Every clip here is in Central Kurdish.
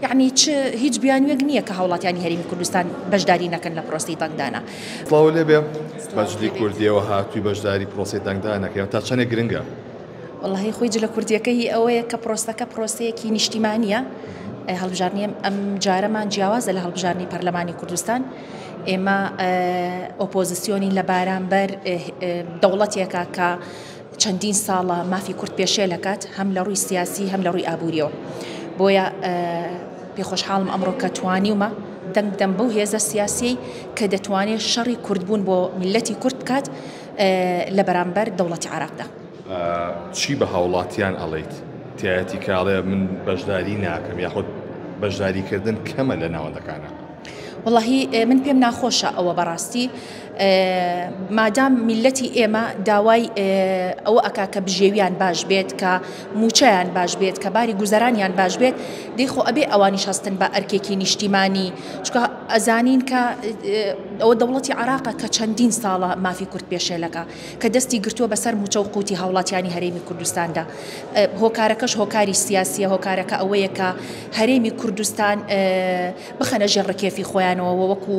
یەعنی چ هیچ بیانوویەک نییە کە هاوڵاتیانی هەرێمی کوردستان بەشداری نەکەن لە پرۆسەی دەنگدانا. سڵاو لێبێ بە جلی کوردیەوە هاتووی بەشداری پرۆسەی دەنگدانەکەی تا چەندێک گرنگە؟ وەڵاهی خۆی جلە کوردیەکە هی ئەوەیە کە پرۆسەکە پرۆسەیەکی نیشتیمانیە هەڵبژاردنی ئەم جارەمان جیاوازە لە هەڵبژاردنی پەرلەمانی کوردستان ئێمە ئۆپۆزیسیۆنین لە بارامبەر دەوڵەتێکە کە چەندین ساڵە مافی کورد پێشێل ئەکات هەم لە ڕووی سیاسی هەم لە ڕووی ئابووریەوە بۆیە پێخۆشحاڵم ئەمڕۆ کە توانیومە دەنگ بدەم بەو هێزە سیاسیەی کە دەتوانێت شەڕی کوردبوون بۆ میللەتی کورد بکات لە بەرامبەر دەوڵەتی عێراقدا. چی بە هاوڵاتیان ئەڵێیت تایەتی کە ئەڵێ من بەشداری ناکەم یاخود بەشداریکردن کەمە لە ناوەندەکانە؟ وەڵاهی من پێم ناخۆشە ئەوە بەڕاستی مادام میلەتی ئێمە داوای ئەوە ئەکا کە بژێویان باش بێت کە موچەیان باش بێت کە باری گوزەرانیان باش بێت دەی خۆ ئەبێ ئەوانیش هەستن بە ئەرکێکی نیشتیمانی چکە ئەزانین کە ئەوە دەوڵەتی عراقە کە چەندین ساڵە مافی کورد پێشێلەکە کە دەستی گرتووە بەسەر موچە و قوتی هاوڵاتیانی هەرێمی کوردستاندا هۆکارەکەش هۆکاری سیاسیە هۆکارەکە ئەوەیە کە هەرێمی کوردستان بخەنە ژێر ڕکێفی خۆیانەوە و وەکو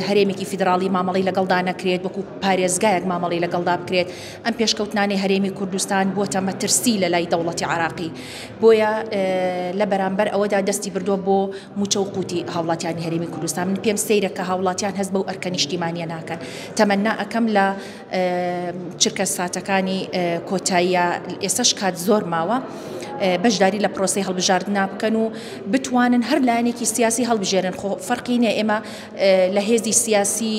هەرێمێکی فیدراڵی مامەڵەی لەگەڵدا نەکرێت، وەکو پارێزگایەک مامەڵەی لەگەڵدا بکرێت، ئەم پێشکەوتنانەی هەرێمی کوردستان بووەتە مەترسی لە لای دەوڵەتی عێراقی، بۆیە لە بەرامبەر ئەوەدا دەستی بردووە بۆ مووچە و قوتی هاوڵاتیانی هەرێمی کوردستان، من پێم سەیرە کە هاوڵاتیان هەست بەو ئەرکە نیشتیمانییە ناکەن، تەمەنا ئەکەم لە چرکە ساتەکانی کۆتاییە ئێستاش کات زۆر ماوە بەشداری لە پرۆسەی هەڵبژاردنا بکەن و بتوانن هەر لایەنێکی سیاسی هەڵبژێرن خۆ فەرقی نیە ئێمە لە هێزی سیاسی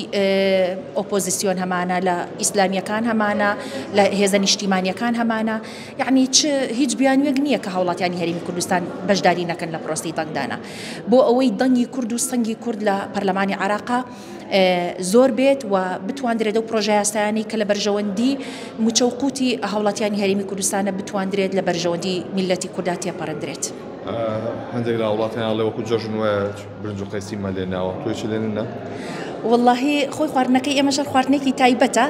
ئۆپۆزیسیۆن هەمانە لە ئیسلامیەکان هەمانە لە هێزە نیشتیمانیەکان هەمانە یعنی چ هیچ بیانوێک نییە کە هاوڵاتیانی هەرێمی کوردستان بەشداری نەکەن لە پرۆسەی دەنگدانە بۆ ئەوەی دەنگی کورد و سەنگی کورد لە پەرلەمانی عراقا زۆر بێت و بتواندرێت ئەو پرۆژەیاسایانەی کە لە بەرژەوەندی موچە و قوتی هاوڵاتیانی هەرێمی کوردستانە بتواندرێت لە بەرژەوەندی میللەتی کوردا تێپەڕندرێت. هەندێک لە وڵاتیان ئەڵێ وەکو جەژن وایە برنج و قەیسیمان لێ ناوە تۆی چ لێ نە؟ وەڵاهی خۆی خواردنەکەی ئێمەش هەر خواردنێکی تایبەتە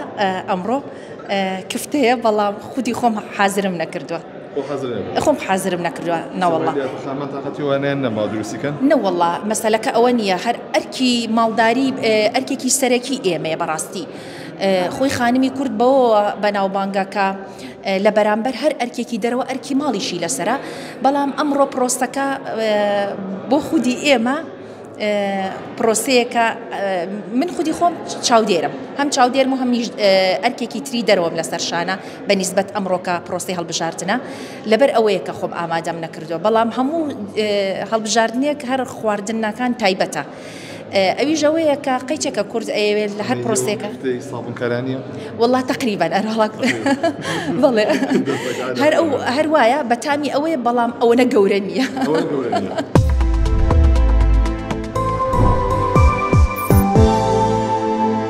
ئەمڕۆ کفتەیە بەڵام خودی خۆم حازرم نەکردووە. خۆم حازرم نەکردوە نەوەڵا. خانمان تاقەتی وانەیان نەماوە دروستی کەن؟ نەوەڵا مەسەلەکە ئەوە نییە هەر ئەرکی ماڵداری ئەرکێکی سەرەکی ئێمەیە بەڕاستی خۆی خانمی کورد بەوەوە بەناوبانگە کە لە بەرامبەر هەر ئەرکێکی دەرەوە ئەرکی ماڵیشی لەسەرە بەڵام ئەمڕۆ پرۆسەکە بۆ خودی ئێمە پرۆسەیەکە من خودی خۆم چاودێرم هەم چاودێرم و هەمیش ئەرکێکی تری دەرەوەم لەسەر شانە بە نیسبەت ئەمڕۆکە پرۆسەی هەڵبژاردنە لەبەر ئەوەیە کە خۆم ئامادەم نەکردووە بەڵام هەموو هەڵبژاردنێک هەر خواردنەکان تایبەتە ئەویش ئەوەیە کە قەیچێکە کورد ئەیەوێت لە هەر پرۆسێکە سابونکارانیە والله تقریبا ئەرهڵا بەڵێ هەر ئەو هەر وایە بەتامی ئەوەیە بەڵام ئەوەنە گەورە نییە.